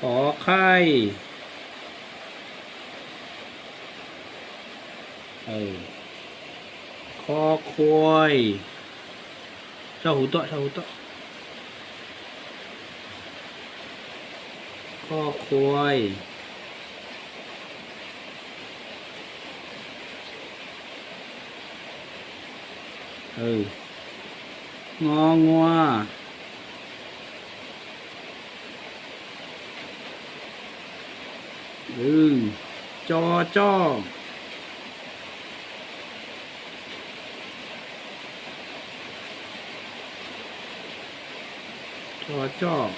ขอไข่ ขอควาย sau hauv tuaj, sau hauv tuaj, คอควาย งองัว จอจอก จอจอก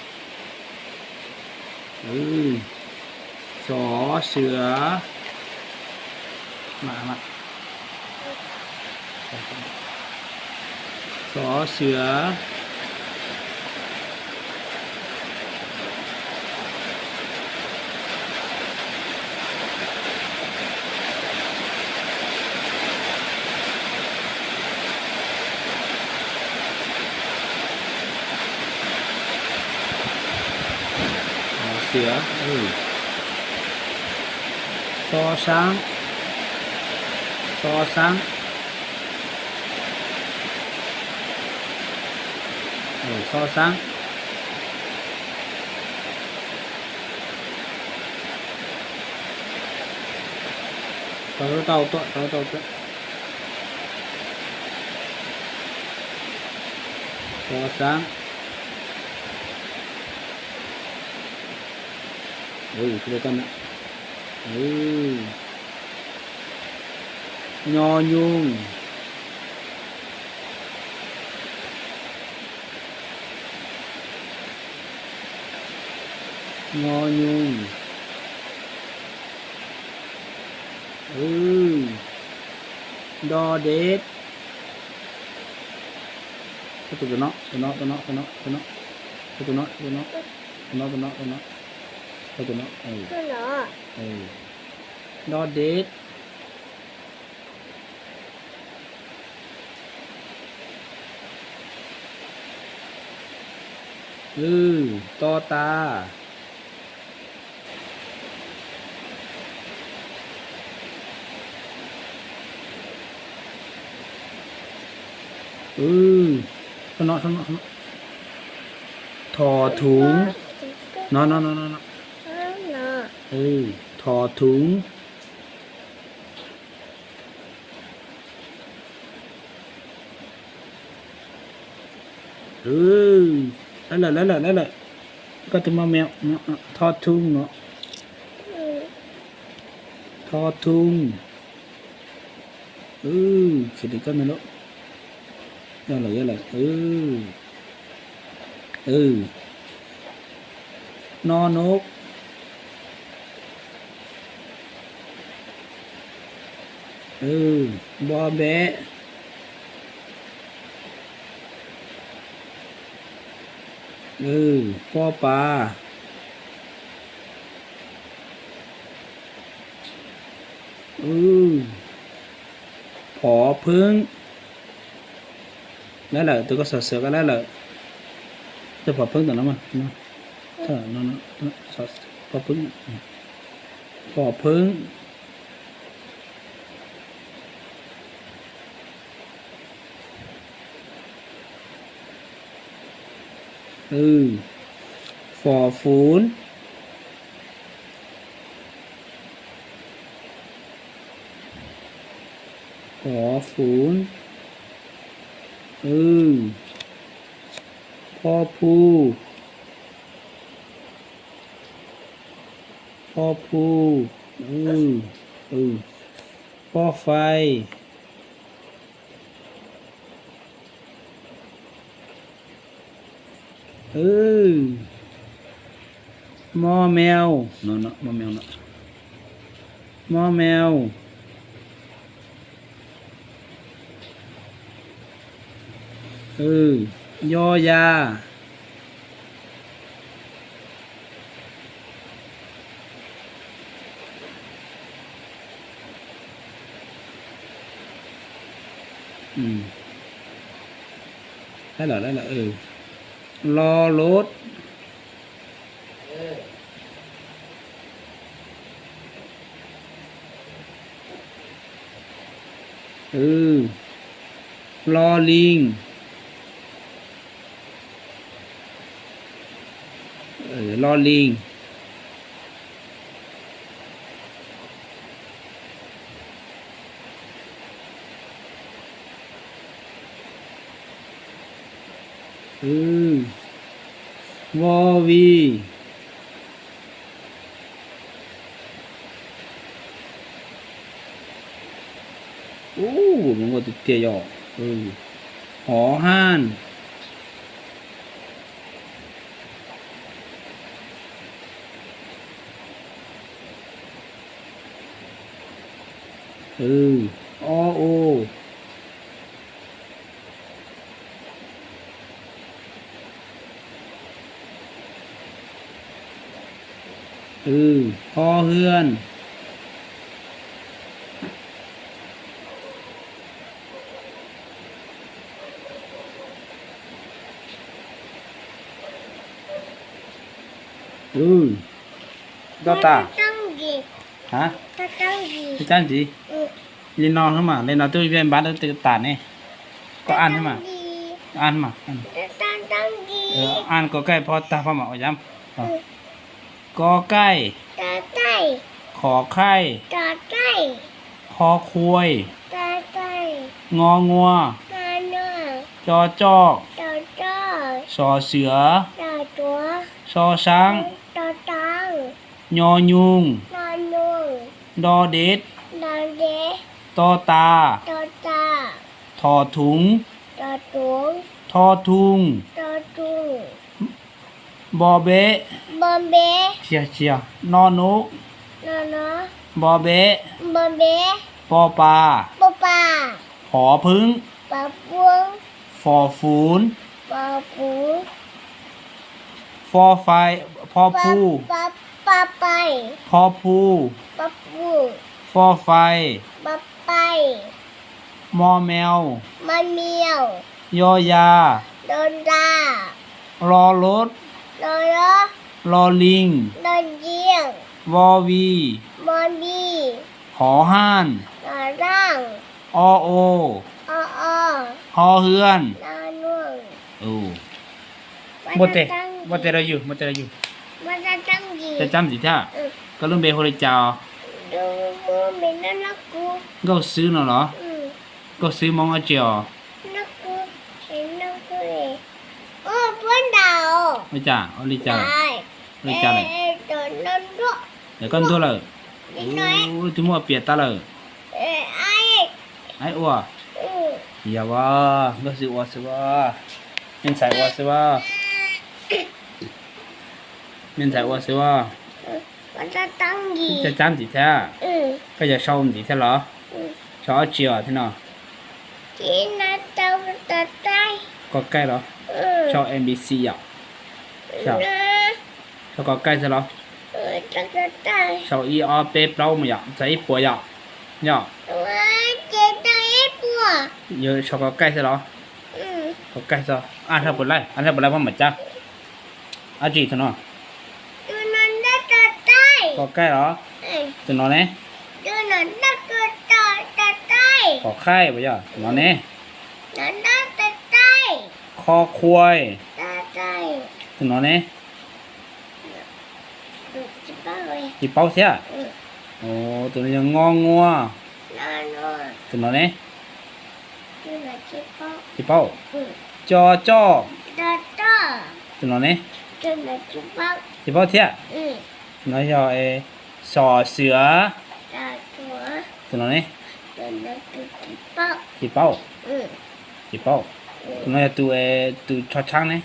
สอเสือ มามา สอเสือ เสือ ซอช้าง ซอช้าง ซอช้าง Rau tau tuaj, rau tau tuaj. Xo xaab. Nyo nyung. Nyo nyung. Nto deb. Tus no, tus no, tus no, tus no, tus no, tus no, tus no, tus no, tus no, tus no. Nto deb. To tas. Thò thúng. No, no, no, no, no. Thò thúng. Lawv lawm, lawv lawm, lawv lawm. Koj tus mos mèo, thò thúng no. Thò thúng. Xws li koj no lauj. Yog lawm, yog lawm. No nub. Npo npem. Po pas. Phov pheeb. Lawv lawm, tus koj xav xav koj lawv lawm. Phov pheeb tom no mas. Phov pheeb. Phov pheeb. Phov phuv. Phov phuv. Phov phu. Phov phu. Phov fais. Mos mèo. Mos mèo. Yo ya. Lo lod. Lo lis. Lo lis. Vo vij. Ub, zoo nkauj tiag tiag yog. Hov haj. O u. Ho hwj. Tau tas. Tau tas ntxiv. Li no xwb mas, li no twb npab tas ne. Koj an mas. An koj kaij phob tag phob mam ua yam. Koj kaij. Khov khaij. Kho khuai. Ngo nguaj. Co coj. Sov xwm. So saab. Nyo nyoog. Nro dev. To tas. Thom thuv. Tho thuv. Npo npeb. Tsis yog, tsis yog. No nub. Npo npeb. Po pas. Hov phwb. Fom fuv. Fo fai, pho phu. Pho phu. Fo fai. Mo meo. Yo ya. Lo lub. Lo lis. Vo vi. Hov haj. O o. Ho hwj. Npua teg, npua teg rau yus, npua teg rau yus. Cab cab ntxiv thiab. Koj lub npe hu li cas os? Nkauj Xwb no los? Nkauj Xwb Hmoob dab tsi os? Ua cas, ua li cas lawm? Ua li cas lawm? Koj ntuag lawm. Twb muaj piam tas lawm. Aib ua. Yog as, Nkauj Xwb ua xwb as. Me ntxhais ua xwb as. Me ntxhais ua xwb as. Cab cab ntxiv thiab. Koj yog sau ntxiv thiab los? Sau dab tsi os thiab no? Koj kaij los? Sau A B C yom. Sau koj kaij xwb los? Sau ib ob peb plaub mus yom, txog ib puas yom. Yog. Yog sau koj kaij xwb los? Koj kaij xwb, ab, ab, ab puas laij poj mam cab. Dab tsi tus no? Koj kaij los? Tus no ne? Koj khaij puas yog? Tus no ne? Kho khuai. Tus no ne? Tsis paub thiab. Tus no yog ngo nguaj. Tus no ne? Tsis paub. Co coj. Tus no ne? Tsis paub thiab. Tus no yog xos xwm. Tus no ne? Tsis paub. Tsis paub. Tus no yog tus, tus tsho tshaab ne?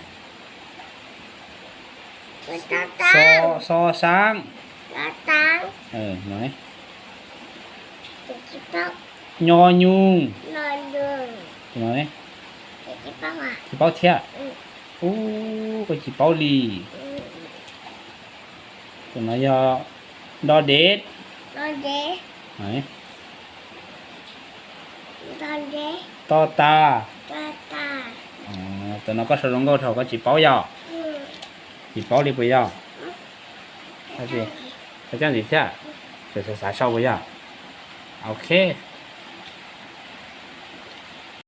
Xo saab. Nyo nyug. Tsis paub thiab. Ub, koj tsis paub li. Tus no yog do dev. To tas. Tus no koj sau zoo nkauj dhau koj tsis paub yog? Tsis paub li puas yog? Koj cab ntxiv thiab, xav xav sau puas yog? Ok.